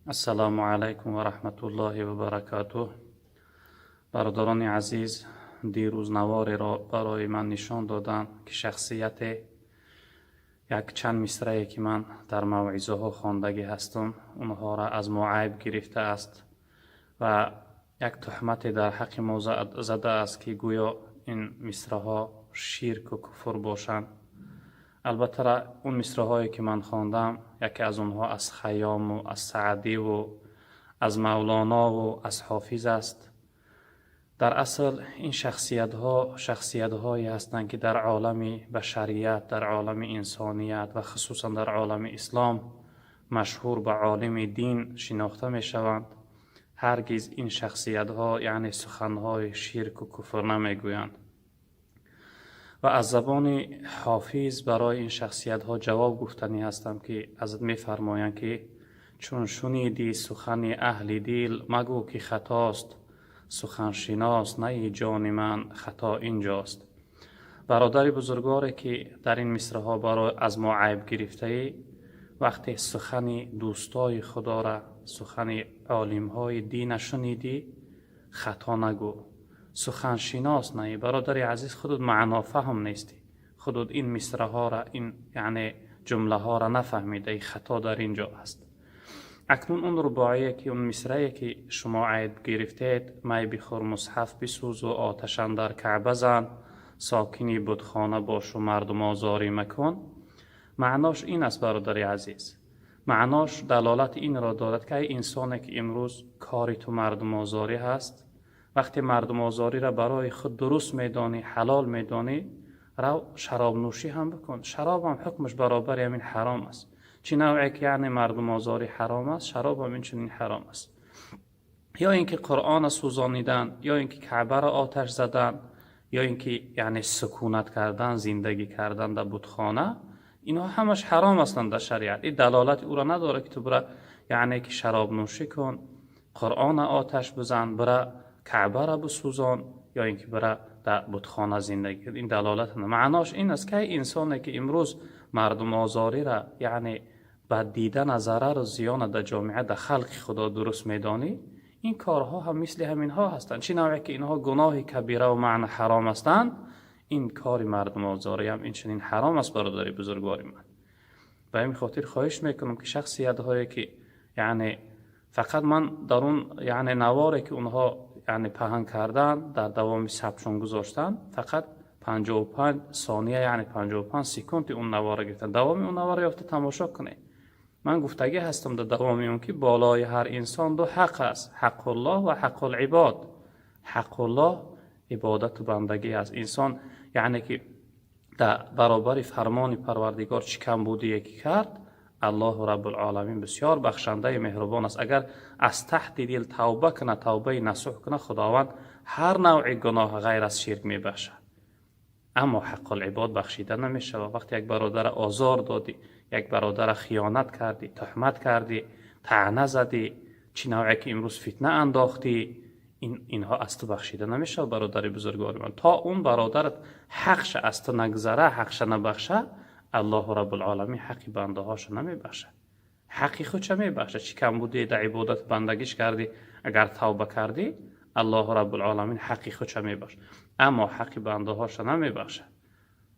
Ассалому алайкум ва раҳматуллоҳи ва баракатуҳ. Бародарони азиз, дирӯз навореро барои ман нишон доданд, ки шахсияте як чанд мисрае, ки ман дар мавъизаҳо хондагӣ ҳастам, онҳоро аз мо айб гирифтааст ва як туҳмате дар ҳаққи мо задааст, ки гӯё ин мисраҳо ширку куфр бошанд. Албатта, он мисраҳое, ки ман хондам, яке аз онҳо аз Хайёму аз Саъдиву аз Мавлонову аз Ҳофиз аст. Дар асл ин шахсиятҳо шахсиятҳое ҳастанд, ки дар олами башарият, дар олами инсоният ва хусусан дар олами ислом машҳур ба олими дин шинохта мешаванд. Ҳаргиз ин шахсиятҳо, яъне, суханҳои ширку куфр намегӯянд. Ва аз забони Ҳофиз барои ин шахсиятҳо ҷавоб гуфтанӣ ҳастам, ки аз мефармоянд, ки чун шунидӣ сухани аҳли дил, магӯ, ки хатост, суханшинос наи, ҷони ман, хато инҷост. Бародари бузургворе, ки дар ин мисраҳо барои аз мо айб гирифтаӣ, вақте сухани дӯстои Худора, сухани олимҳои дина шунидӣ, хато нагӯ, суханшинос наи. Бародари азиз, худут маънофаҳм нестӣ, худут ин мисраҳоро, ин, яъне, ҷумлаҳоро нафаҳмидаи, хато дар ин ҷо аст. Акнун он рубоие, ки он мисрае, ки шумо айб гирифтед: май бихӯр, мусҳаф бисӯзу оташ андар Каъба зан, сокини бутхона бошу мардумозорӣ макун, маънош ин аст, бародари азиз, маънош далолати инро дорад, ки ай инсоне, ки имрӯз кори ту мардумозорӣ ҳаст, вақте мардумозориро барои худ дуруст медонӣ, ҳалол медонӣ, рав, шаробнӯшӣ ҳам бикун. Шароб ҳам ҳукмаш баробари ҳамин ҳаром аст. Чӣ навъе ки, яъне, мардумозорӣ ҳаром аст, шароб ҳам инчунин ҳаром аст. Ё ин ки Қуръона сӯзонидан, ё ин ки Каъбаро оташ задан, ё ин ки, яъне, сукунат кардан, зиндагӣ кардан дар бутхона, инҳо ҳамаш ҳаром ҳастанд дар шариат. Ин далолати ӯро надорад, ки ту бира, яъне, ки шаробнӯшӣ кун, Қуръона оташ бизан, бира, Каъбаро бисӯзон, ё ин ки бира, дар бутхона зиндагӣ кун. Ин далолат маънош ин аст, ки инсоне, ки имрӯз мардумозориро, яъне, бад дидана, зарару зиёна дар ҷомеа, дар халқи Худо дуруст медонӣ, ин корҳо ҳам мисли ҳаминҳо ҳастанд. Чӣ навъе ки инҳо гуноҳи кабираву маъна ҳаром ҳастанд, ин кори мардумозорӣ ҳам инчунин ҳаром аст. Бародари бузургвори ман, ба ҳамин хотир хоҳиш мекунам, ки шахсиятҳое, ки, яъне, фақат ман дар он, яъне, наворе, ки онҳо, яъне, паҳн кардан, дар давоми сабтшон гузоштанд, фақат 55 сония, яъне 55 секунди он навора гирифтан. Давоми он навора ёфта тамошо кунед. Ман гуфтагӣ ҳастам дар давоми он, ки болои ҳар инсон ду ҳақ аст: ҳаққуллоҳ ва ҳаққулибод. Ҳаққуллоҳ ибодату бандагӣ аст. Инсон, яъне, ки дар баробари фармони Парвардигор чӣ камбудие ки кард, Аллоҳу Раббулоламин бисёр бахшандаи меҳрубон аст. Агар аз таҳти дил тавба кунад, тавбаи насӯҳ кунад, Худованд ҳар навъи гуноҳ ғайр аз ширк мебахшад. Аммо ҳаққулибод бахшида намешавад. Вақте як бародара озор додӣ, як бародара хиёнат кардӣ, туҳмат кардӣ, таъна задӣ, чӣ навъе ки имрӯз фитна андохтӣ, инҳо аз ту бахшида намешавад. Бародари бузургвори ман, то он бародарат ҳақша аз ту нагзара, ҳақша набахша, Аллоҳу Раббулоламин ҳаққи бандаҳоша намебахшад. Ҳаққи худша мебахшад. Чӣ камбудие дар ибодат бандагиш кардӣ, агар тавба кардӣ, Аллоҳу Раббулоламин ҳаққи худша мебахшад, аммо ҳаққи бандаҳоша намебахшад.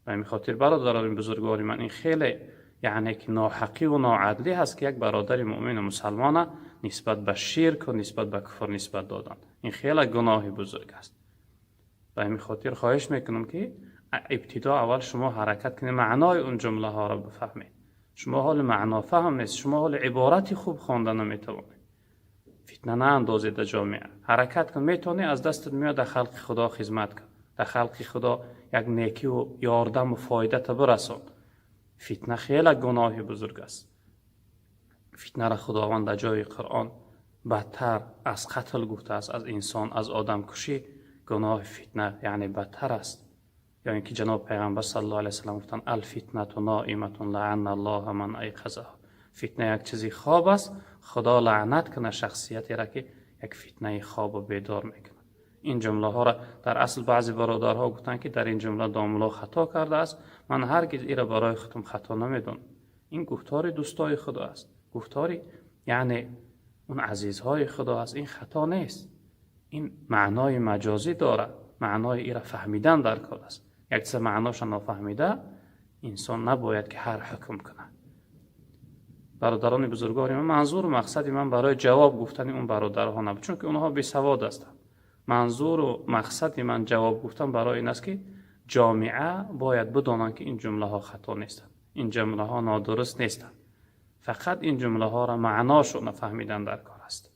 Ба ҳамин хотир, бародарони бузургвори ман, ин хеле, яъне, ки ноҳаққиву ноадлӣ ҳаст, ки як бародари муъмину мусалмона нисбат ба ширку нисбат ба куфр нисбат додан. Ин хеле гуноҳи бузург аст. Ба ҳамин хотир хоҳиш мекунам, ки ибтидо аввал шумо ҳаракат кунед, маънои он ҷумлаҳоро бифаҳмед. Шумо ҳоли маънофаҳм нест, шумо ҳоли иборати хуб хонда наметавонед. Фитна наандозед дар ҷомеа. Ҳаракат кун, метавонӣ, аз дастат меояд, дар халқи Худо хизмат кун, дар халқи Худо як некиву ёрдаму фоидата бирасон. Фитна хеле гуноҳи бузург аст. Фитнаро Худованд дар ҷои Қуръон бадтар аз қатл гуфтааст, аз инсон, аз одамкушӣ гуноҳи фитна, яъне, бадтар аст. Ё ин ки ҷаноб Пайғамбар саллаллоҳу алайҳи васаллам гуфтанд: الفتنة نائمة لعن الله من أيقظها. Фитна як чизи хоб аст, Худо лаънат кунад шахсиятеро, ки як фитнаи хобу бедор мекунад. Ин ҷумлаҳоро дар асл баъзе бародарҳо гуфтанд, ки дар ин ҷумла домулло хато кардааст. Ман ҳаргиз иро барои худам хато намедонам. Ин гуфтори дӯстои Худо аст, гуфтори, яъне اون عزیزهای خدا است، این خطا نیست. این معنای مجازی داره، معنای ای را فهمیدن در کار است. یک چیز معناش نافهمیده انسان نباید که هر حکم کنه. برادران بزرگوار من، منظور و مقصد من برای جواب گفتن اون برادرها نبود، چون که اونها بی سواد هستند. منظور و مقصد من جواب گفتن برای این است که جامعه باید بدانند که این جمله ها خطا نیستند، این جمله ها نادرست نیستند. فقط این جمله ها را معناشو نفهمیدن در کار است.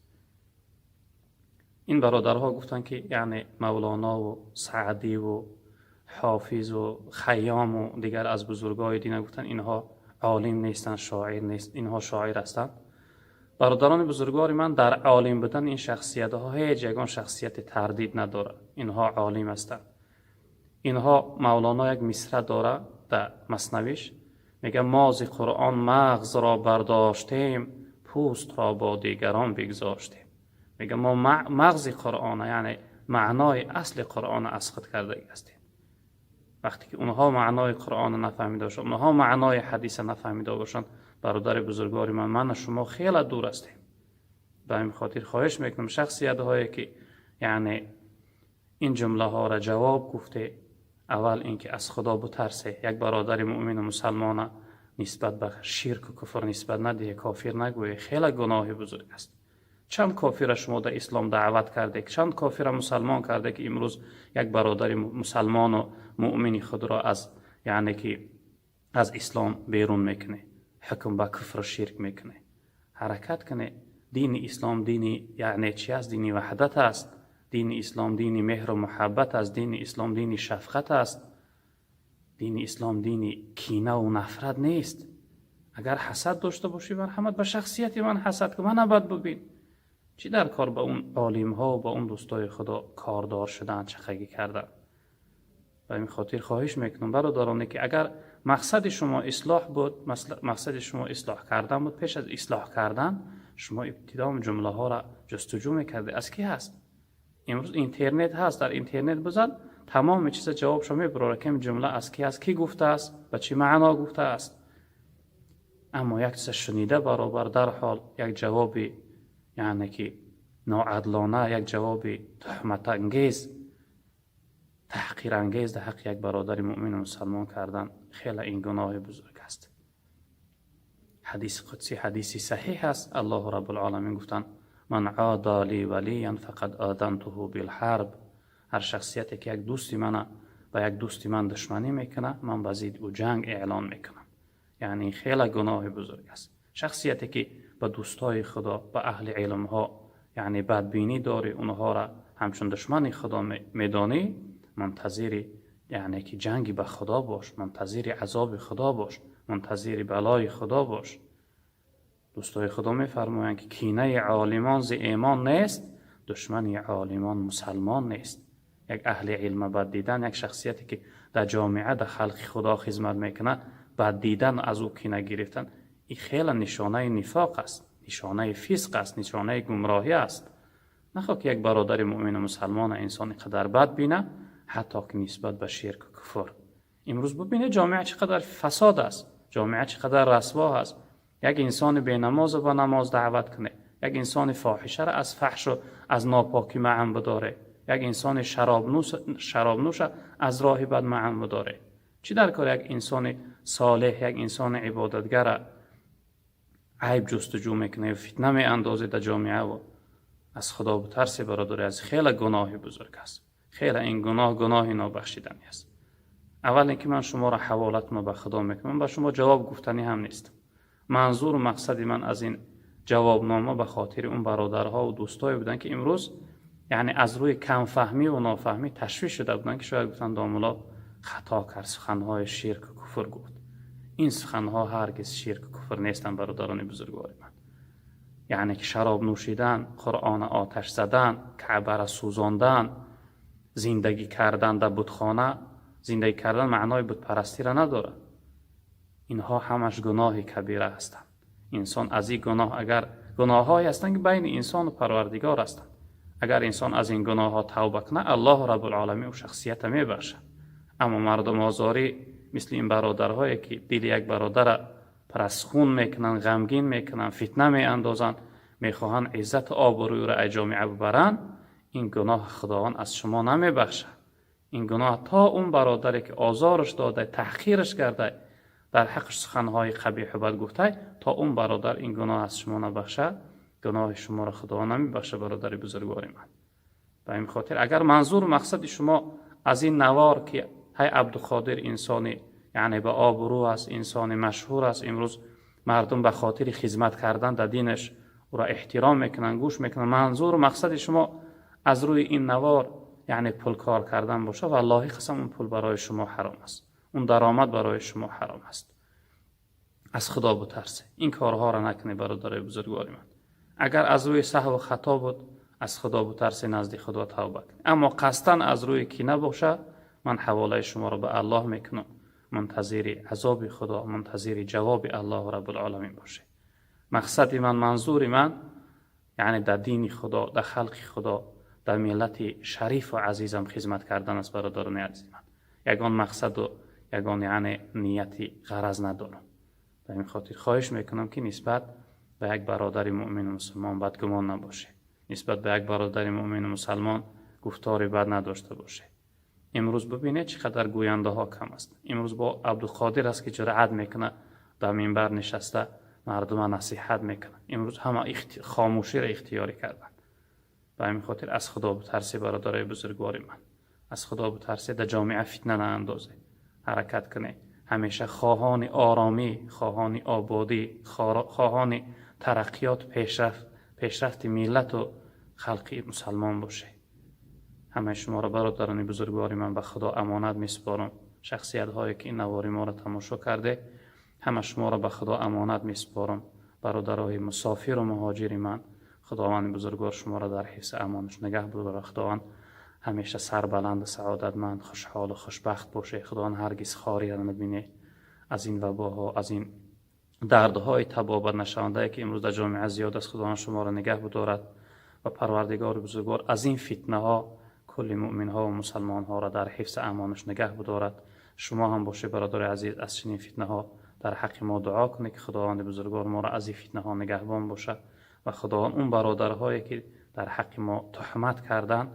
این برادرها گفتند که یعنی مولانا و سعدی و حافظ و خیام و دیگر از بزرگای دین گفتن اینها عالم نیستند، شاعر نیست، اینها شاعر هستند. برادران بزرگوار من، در عالم بودن این شخصیت ها هیچ یگان شخصیت تردید نداره. اینها عالم هستند. اینها مولانا یک مصرع داره در مثنویش، میگه ما ز قرآن مغز را برداشتیم، پوست را با دیگران بگذاشتیم. میگه ما مغز قرآن، یعنی معنای اصل قرآن از خود کرده هستیم. وقتی که اونها معنای قرآن نفهمیده باشند، اونها معنای حدیث نفهمیده باشند، برادر بزرگوار من، من و شما خیلی دور هستیم. به این خاطر خواهش میکنم شخصیت هایی که یعنی این جمله ها را جواب گفته، اول اینکه از خدا بترسه. یک برادر مؤمن و مسلمان نسبت به شرک و کفر نسبت ندهه، کافر نگویه، خیلی گناه بزرگ است. چند کافر شما در اسلام دعوت کرده، چند کافر مسلمان کرده که امروز یک برادر مسلمان و مؤمن خود را از یعنی که از اسلام بیرون میکنه، حکم به کفر و شرک میکنه. حرکت کنه. دین اسلام دین یعنی چی است؟ دین وحدت است. دین اسلام دین مهر و محبت است. دین اسلام دین شفقت است. دین اسلام دین کینه و نفرت نیست. اگر حسد داشته باشی، مرحمت، به شخصیت من حسد کن، من بد ببین. چی در کار به اون عالم ها و با اون دوستای خدا کاردار شدن، چخگی کردن؟ به این خاطر خواهش میکنم برادرانه که اگر مقصد شما اصلاح بود، مقصد شما اصلاح کردن بود، پیش از اصلاح کردن شما ابتدا جمله ها را جستجو میکرده از کی هست. امروز اینترنت هست، در اینترنت بزن، تمام چیز جواب شما میبراره که جمله از کی است، کی گفته است، به چی معنا گفته است. اما یک چیز شنیده برابر در حال یک جوابی یعنی که ناعدلانه، یک جواب تهمت انگیز، تحقیر انگیز در حق یک برادر مؤمن و مسلمان کردن، خیلی این گناه بزرگ است. حدیث قدسی، حدیثی صحیح است. الله رب العالمین گفتن من عادى لی ولیا فقد آذنته بالحرب. هر شخصیتی که یک دوستی من با یک دوستی من دشمنی میکنه، من به ضد او جنگ اعلان میکنم. یعنی خیلی گناه بزرگ است. شخصیتی که به دوستای خدا، به اهل علم ها یعنی بدبینی داری، اونها را همچون دشمن خدا میدانی، منتظر یعنی که جنگی به خدا باش، منتظر عذاب خدا باش، منتظر بلای خدا باش. دوستای خدا میفرمایند که کینه عالمان ز ایمان نیست، دشمن عالمان مسلمان نیست. یک اهل علم بد دیدن، یک شخصیتی که در جامعه، در خلق خدا خدمت میکنه بد دیدن، از او کینه گرفتن، این خیلی نشانه نفاق است، نشانه فسق است، نشانه گمراهی است. نخواه که یک برادر مؤمن و مسلمان انسان قدر بد بینه، حتی که نسبت به شرک و کفر. امروز ببینه جامعه چقدر فساد است، جامعه چقدر رسوا است. یک انسان به نماز و نماز دعوت کنه، یک انسان فاحشه را از فحش و از ناپاکی منع بداره، یک انسان شراب نوش از راه بد منع بداره. چی در کار یک انسان صالح، یک انسان عبادتگر عیب جستجو میکنه، فتنه می اندازه در جامعه؟ و از خدا بترسی برادر، از خیلی گناه بزرگ است. خیلی این گناه گناه نابخشیدنی است. اول اینکه من شما را حوالتون به خدا میکنم، با شما جواب گفتنی هم نیست. منظور و مقصد من از این جوابنامه به خاطر اون برادرها و دوستایی بودن که امروز یعنی از روی کم فهمی و نافهمی تشویش شده بودن که شاید گفتن داملا خطا کرد، سخنهای شرک و کفر گفت. این سخنها هرگز شرک و کفر نیستن برادران بزرگوار من. یعنی که شراب نوشیدن، قرآن آتش زدن، کعبه را سوزاندن، زندگی کردن در بتخانه، زندگی کردن معنای بت پرستی را نداره. اینها همش گناه کبیره هستند. انسان از این گناه، اگر گناههایی هستند که بین انسان و پروردگار هستند، اگر انسان از این گناه ها توبه کنه، الله رب العالمین او شخصیت میبخشه. اما مردم آزاری مثل این برادرهایی که دل یک برادر پر از خون میکنن، غمگین میکنن، فتنه می اندازن، Мехоҳанд иззату обрӯйро аз ҷомеа бибаранд. Ин гуноҳ Худованд аз шумо намебахшад. Ин гуноҳ то он бародаре ки озораш дода, таҳқираш карда, дар ҳаққаш суханҳои қабеҳу бад гуфтай, то он бародар ин гуноҳ аз шумо набахшад, гуноҳи шуморо Худованд намебахшад, бародари бузургвори ман. Ба ин хотир, агар манзуру мақсади шумо аз ин навор ки ҳай, Абдуқодир инсони, яъне, ба обрӯ аст, инсони машҳур аст, имрӯз мардум ба хотири хизмат кардан дар динаш ӯро эҳтиром мекунанд, гӯш мекунанд, манзуру мақсади шумо аз рӯи ин навор, яъне, пул кор кардан бошад, валлоҳи қасам, он пул барои шумо ҳаром аст, он даромад барои шумо ҳаром аст. Аз Худо бутарсе, ин корҳоро накунед, бародарои бузургвори ман. Агар аз рӯи саҳву хато буд, аз Худо бутарсе, назди Худо тавба кунед. Аммо қасдан аз рӯи кина бошад, ман ҳаволаи шуморо ба Аллоҳ мекунам. Мунтазири азоби Худо, мунтазири ҷавоби Аллоҳу Раббулъоламин бошед. Мақсади ман, манзури ман, яъне, дар дини Худо, дар халқи Худо, дар миллати шарифу азизам хизмат кардан аст, бародарони азизи ман. Ягон мақсаду ягон, яъне, нияти ғараз надорам. Ба ин хотир хоҳиш мекунам, ки нисбат ба як бародари муъмину мусулмон бадгумон набошед, нисбат ба як бародари муъмину мусалмон гуфтори бад надошта бошед. Имрӯз бибинед, чӣ қадар гӯяндаҳо кам аст. Имрӯз бо Абдуқодир аст, ки ҷуръат мекунад, дар минбар нишаста мардума насиҳат мекунад. Имрӯз ҳама хомӯширо ихтиёрӣ карданд. Ба ҳамин хотир аз Худо бутарсе, бародарои бузургвори ман, аз Худо бутарсе, дар ҷомеа фитна наандозе. Ҳаракат кунед, ҳамеша хоҳони оромӣ, хоҳони ободӣ, хоҳони тараққиёт, пешрафти миллату халқи мусалмон бошед. Ҳамаи шуморо, бародарони бузургвори ман, ба Худо амонат месупорам. Шахсиятҳое ки ин навори моро тамошо карде, ҳама шуморо ба Худо амонат месупорам. Бародарои мусофиру муҳоҷири ман, Худованди бузургвор шуморо дар ҳифзи амонаш нигаҳ бидорад. Худованд ҳамеша сарбаланду саодатманд, хушҳолу хушбахт бошед. Худованд ҳаргиз хориро набине аз ин вабоҳо, аз ин дардҳои табобат нашавандае, ки имрӯз дар ҷомеа зиёд аст. Худованд шуморо нигаҳ бидорад ва Парвардигори бузургвор аз ин фитнаҳо кулли муъминҳо ва мусалмонҳоро дар ҳифзи амонаш нигаҳ бидорад. Шумо ҳам бошед, бародари азиз, аз чунин фитнаҳо дар ҳаққи мо дуо кунед, ки Худованди бузургвор моро аз ин фитнаҳо нигаҳбон бошад ва Худованд он бародарҳое ки дар ҳаққи мо туҳмат карданд,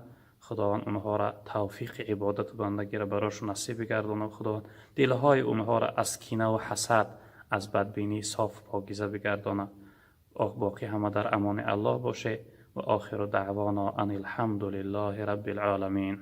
Худованд онҳоро тавфиқи ибодату бандагиро барошон насиб бигардонад. Худованд дилҳои онҳоро аз кинаву ҳасад, аз бадбинӣ соф покиза бигардонад. Боқӣ ҳама дар амони Аллоҳ бошед. Ва охиру даъвона ан алҳамду лиллаҳи рабби лъоламин.